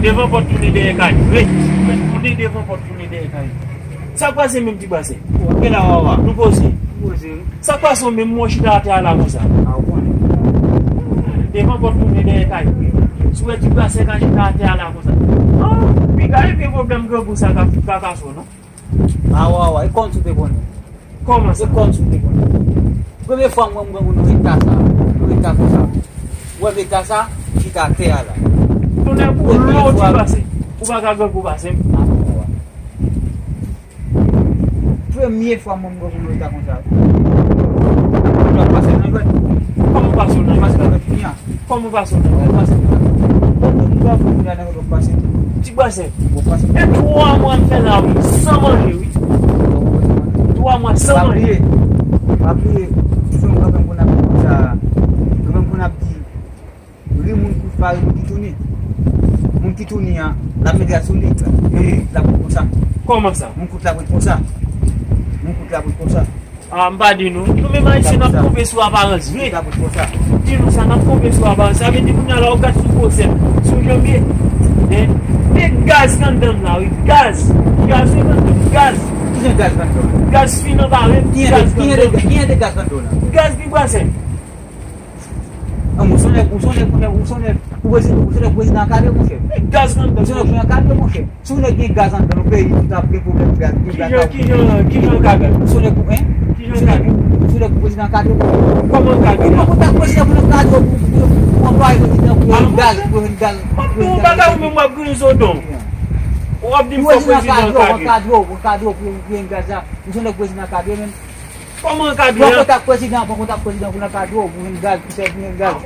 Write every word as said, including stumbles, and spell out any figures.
Devan pòt tounen dèyè kay. Wi. Tounen devan pòt tounen dèyè kay. Sa k pase menm ti brasè? Gen la wawa. Nou poze. Poze. Sa k pase w menm, mwen chita atè a la konsa? A, ou konnen. Devan pòt tounen dèyè kay. Si w wè ti brasè ka chita atè a la konsa. Ah, piga, e gen pwoblèm grangou sa ka, ka, ka sou non. A, wawa, e kòmsi w te konnen. Kòman sa? E kòmsi w te konnen. Premye fwa mwen, mwen, mwen, nou eta sa, nou eta konsa. Ou wè eta sa, chita atè a la. Tonnè boule w ti brasè. Ou pa ka grangou pase m. A, wawa. Premye fwa mwen, mwen, mwen, nou eta konsa. Ou pa pase nan jwèt. Kòman w pase nan jwèt? Pase nan jwèt, kounye a. Kòman w pase w nan? Ou pase nan. Bon, bon, bon, bon, bon, nan, nan, pase. Ti brasè. Bon, pase. E twa mwa m fè la, wi, san manje, wi. Twa mwa san manje. Pa bliye. Pa bliye. Ti fè m kanpe m konn ap di konsa. Kanpe m konn ap di, ri moun ki pa ri moun ki touni. Moun ki touni an, l ap mete a sou li. Wi. L ap konsa. Kòman sa? Moun kout la konsa. Moun kout la konsa. Ah, m pa di nou. Nou menm Ayisyen, n ap twonpe sou aparans vre. Di nou sa, n ap twonpe sou aparans. Sa vle di kounye a la, w gad sou gwosè, sou janbye. Hein? Men gaz k anndan m la, wi. Gaz. Gaz, wi, gaz. Ki jan gaz k anndan w? Gaz fin anba ren, gaz k anndan m. Ki jan de gaz k anndan w la? Gaz pi brasè. An, ou se nèg, ou se nèg, ou se nèg, ou se nèg prezidan, ou se nèg prezidan kadre, monchè. Gaz k anndan m. Ou se nèg prezidan kadre, monchè. Si yon nèg gen gaz anndan l, yon peyi tout ap gen pwoblèm gaz, gen gaz. Kijan, kijan, kijan kadre? Ou se nèg pou, en? Kijan kadre? Ou se nèg pou prezidan kadre. Kòman kadre? Ou pa kontak prezidan pou nou kadre, pou, pou, pou anplwaye prezidan, pou jwenn gaz, pou jwenn gaz. M ap di w yon bagay, ou menm w ap griyen zo don. Ou ap di m fò prezidan kadre. Pou prezidan kadre, pou kadre, pou, pou jwenn gaz la. Ou se nèg prezidan kadre, menm. Kòman kadre? Pran kontak prezidan, pran kontak prezidan pou nan kadre, pou jwenn gaz, pou sèvi jwenn gaz.